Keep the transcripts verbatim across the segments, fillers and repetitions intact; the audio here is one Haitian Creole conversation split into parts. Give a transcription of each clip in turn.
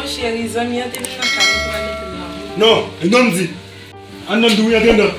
Cheri, zanmi an te vin nan kay nou pou al mete m nan wout. Non, e non m di. Anndan m di wi, antre anndan.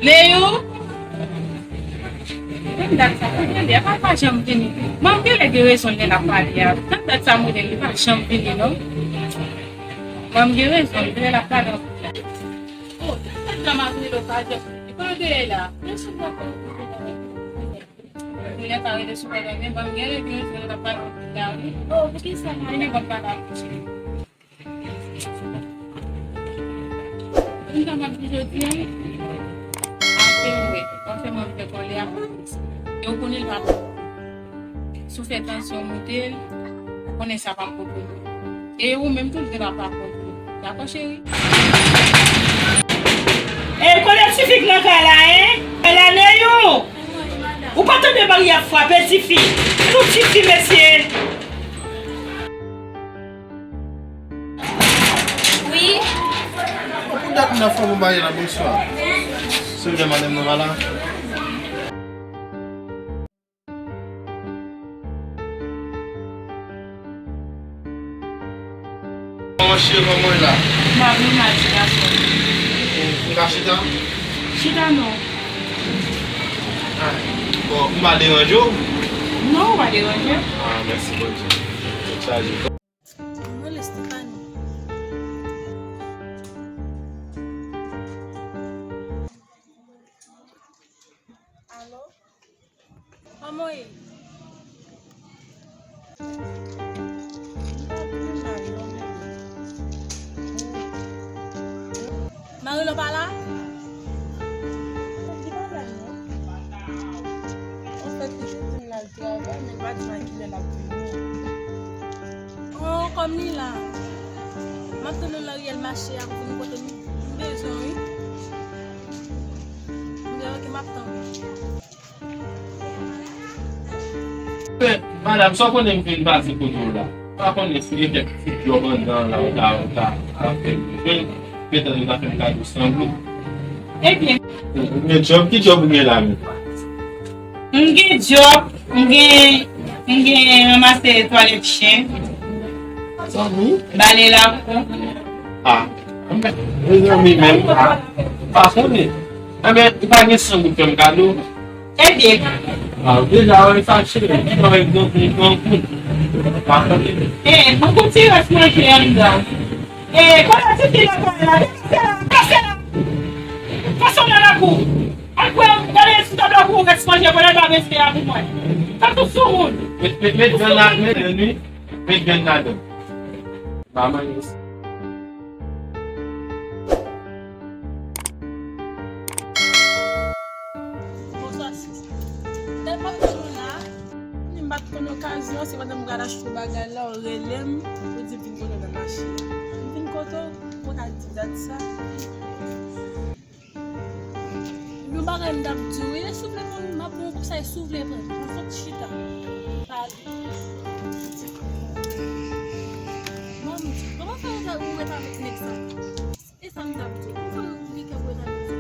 Neyou! Menm dat sa, kote l ye? Papa pa janm vini. Manm Gele gen rezon lè l ap pale a. Tann dat sa m rele l, li pa janm vini non. Manm gen rezon, lè l ap pale anpil. Oh, tann dat sa m ap rele w pa janm vini. Kote w te ye la? Men sou bò kote w te ye. Moun yo ka rele sou pale, men ban m gen regle, se nan pale anpil la wi. Oh, poukisa, madanm? Vini ban m pale ak ou, cheri. Ou konn sa m ap di jodi a? Apre w wè, w ap fè mwen fè kòlè a. E w konnen l pa bon. Si w fè tansyon monte l, ou konnen sa p ap bon pou ou. E ou menm tou, l gen dwa pa bon pou ou. Dakò, cheri? E kote ti fi k nan kay la, en? Kay la, Neyou! Ou pa tande bal y ap frape, ti fi? Tout ti fi, mesye! Wi. Pou dat m nan fò pou maye la, bonswa. Silvouplè, madanm nan pa la? Kòman cheri, kòman w ye la? M pa byen mal, ti gason. Ou, ou ka chita? Chita non. Ah, bon, m pa deranje w? Non, ou pa deranje. Ah, mèsi Bondye. Tèt chaje. Mwen rele Stéphanie. Alo? Kòman w ye? Mari w pa la? Li pa la non. Anfèt, li te di m l al travay, men li pa di m a kilè l ap vini. Oh, kòm li la. M ap tann ou nan riyèl mache a pou vin kote m, m bezwen w wi. M gen oke, m ap tann ou. Madanm, sa w konnen m vin pase kote w la? M pa konnen si gen kèk ti djòb anndan la ou ta, ou ta, ta fè m jwenn. Petèt ou ta fè m kado san goud. Ebyen. Ou gen djòb? Ki djòb ou gen la menm? M gen djòb, m gen, m gen ranmase twalèt chen. Bale lakou. Ah. Mezanmi, menm pa, pa konnen. Enben, ou pa gen san goud fè m kado? Ebyen. Ah, deja, wè sa, cheri. Ki pa wè, yon, yon, yon goud. Pa konnen. Eh, poko ti rès manje anndan. Eh, kote ti fi la pral la? Depase la, depase la. Fason nan lakou. Al kwè, gade sou tab lakou, rès manje, konnen pa mete a pou mwen. Sa tout sou moun. Met, met, met grann la, met grann, wi. Met grann ladan. Ba mwen. Bonswa, sis. Dat m ap tann ou la. M pa t konn okazyon, se pandan m pral achte bagay la, ou rele m, ou di m vin kote w nan mache a. M vin kote w, ou pa ka di dat sa. Yon bagay m t ap di w wi, si w vle pran, m ap ba w yon konsèy, si w vle pran, pran fòk chita. Pale. Manmi, kòman fè w ta ou ret avèk nèg sa? E sa m t ap di w. Ou fè w gen kè pou ret avèk sa?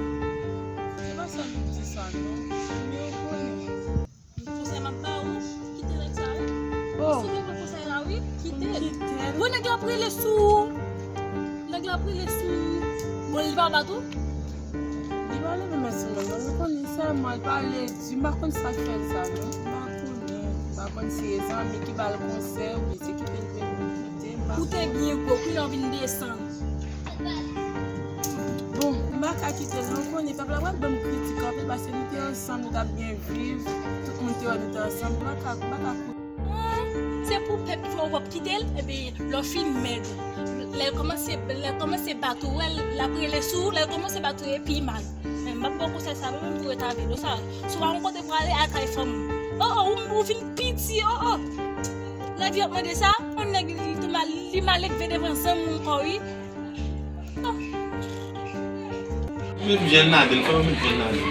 Se pa sa m di sa non. Men ou konnen. Konsèy m ap ba ou, kite nèg sa wi. Oh. Si w te pran konsèy la wi, kite l. Kite l. Wi, nèg la ap rele sou ou. Nèg la ap rele sou ou. Bon, li pa bat ou? Li pa leve men sou mwen non. Ou konnen sèlman li pale di, m pa konn sa k fè l sa non. M pa konnen. M pa konn si e zanmi ki ba l konsèy oubyen se kite l vin kite m. Ou te byen gwo, kounye a w vin desann. Bon, m pa ka kite l non, ou konnen pèp la pral ban m kritik anpil paske nou te ansanm, nou t ap byen viv, tout moun te wè nou te ansanm, m pa ka, m pa ka koute. Ah, se pou pèp fè w p ap kite l, epi lè w fin mèd. Lè l kòmanse, lè l kòmanse bat ou, wè l ap rele sou ou, lè l kòmanse bat ou, e pi mal. Men m p ap ba w konsèy sa, menm pou ret avè l, sa. Si w pa gon kote prale, al kay fanm ou. Oh, oh, ou, ou vin piti, oh, oh. Lavi ap mande sa, yon nèg li, li tou mal, li mal elve devan zanmi w ankò wi. Oh. Met vyann ladan l, fò yo met vyann ladan l.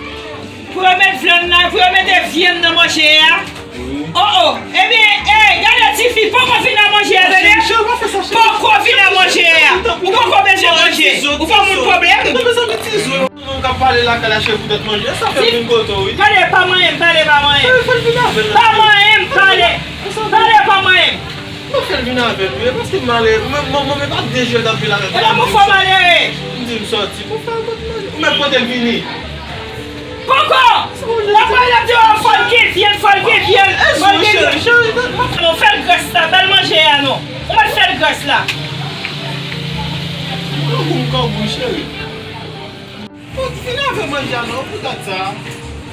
Pou yo met vyann la, pou yo mete vyann nan manje a. Wi. Oh, oh. Ebyen, ey, gade tifi, poko vin nan manje a, tande? Cheri, cheri, pa fè sa, cheri. Poko vin nan manje a. Ou poko bezwen manje. Ou pa moun pwoblèm. Ou bezwen ti zo. Moun k ap pale lakay la, cheri, poutèt manje, sa fè vin kote w, wi. Pale pa manyen m, pale pa manyen m. Fè l vin avè l. Pa manyen m, pale. Pale pa manyen m. Mwen fè l vin avè l, wi, paske m ale, mwen, mwen, mwen, mwen pa de je l ap vin avè l. Epa pou fò malere. M di m sòti, pou fè l pote manje. Ou mèt pote l vini. Poko! Ou pale ap di, oh, fò l gen vyann, fò l gen vyann, fò l gen vyann. Non, fè l grès la, ba l manje a non. Ou mèt fè l grès la. Ou gon kangou, cheri. Ou vin avè manje a non, pou dat sa.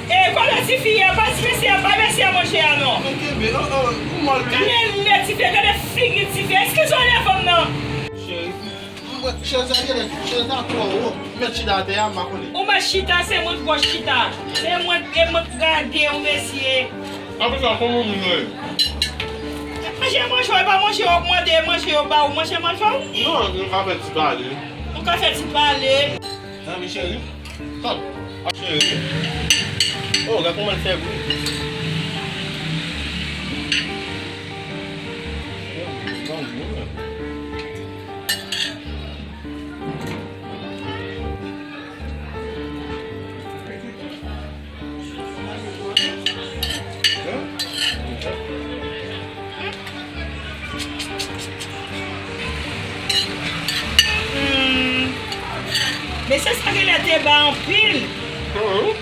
E, kote tifi a, pa ti mesye a, ba mesye a manje a non. Mwen kenbe, oh, oh, ou mòl wi. Gade lè tifi a, gade figi tifi a, eskize w lè fanm nan. Cheri, mwen, chèz la genlè, chèz la twò wo. Mèt chita atè a, m pa konnen. Ou mèt chita, se mwen k ba w chita. Se mwen, e mwen k gade w, mesye. Apre sa, kòman moun yo ye? Manje, manje w, e pa manje w ap mande, manje yo ba ou, manje, manje w. Non, nou ka fè ti pale. Nou ka fè ti pale. Zanmi cheri. Kòm. A cheri. Oh, gad kòman l fè bri. Hmm. Mesye sa genlè te ba anpil. Oh!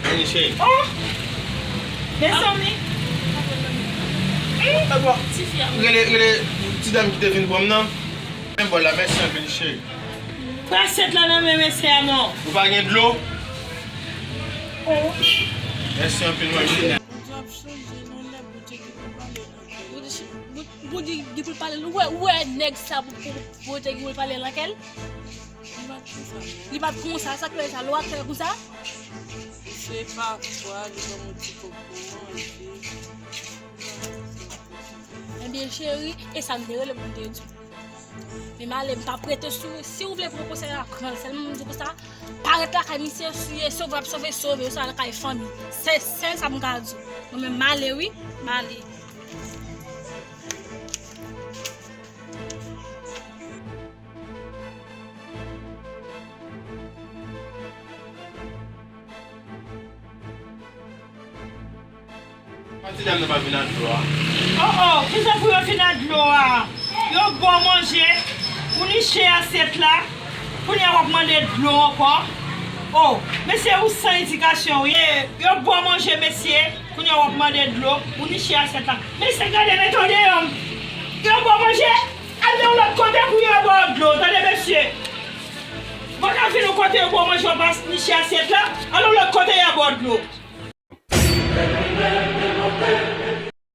Vini, cheri. Oh! Mezanmi. Rele, rele ti dam ki te vin pran m nan. Men bòl la, mèsi anpil, cheri. Pran asyèt la nan men mesye a non. Ou pa gen dlo? Oh. Mèsi anpil, manmi. Bondye ap chanje non, lè Bondye ki pou pale nan kè. Bondye, Bondye ki pou pale. Ou wè, ou wè nèg sa pou, pou, Bondye ki pou pale nan kè l? Li pa t konsa non. Li pa t konsa, sa k fè sa, lwa k fè konsa? Se pafwa, li ban m yon ti kòb pou manje. Ebyen, cheri, e sa m te rele pou m te di w. Men m ale, m p ap rete sou ou. Si w vle pran konsèy la, pran l. Sèlman m di w konsa, pa ret lakay misye, si w vle sove, ap sove, sove, ou sa lakay fanmi. Se sèl sa m ka di w. Mwen menm, m ale wi, m ale. Ti dam nan pa vin ak dlo a. Oh, oh, kijan pou yo vin ak dlo a? Yo ba w manje, ou niche asyèt la. Kounye a w ap mande dlo ankò. O, mesye, ou san edikasyon, wi. Yo ba w manje, mesye. Kounye a w ap mande dlo. Ou niche asyèt la. Mesye, gade, men tande yon. Yo ba w manje. Al nan yon lòt kote pou yo ba w dlo. Tande, mesye. Ou pa ka vin yon kote yo ba w manje, w ap niche asyèt la. Al yon lòt kote yo ba w dlo.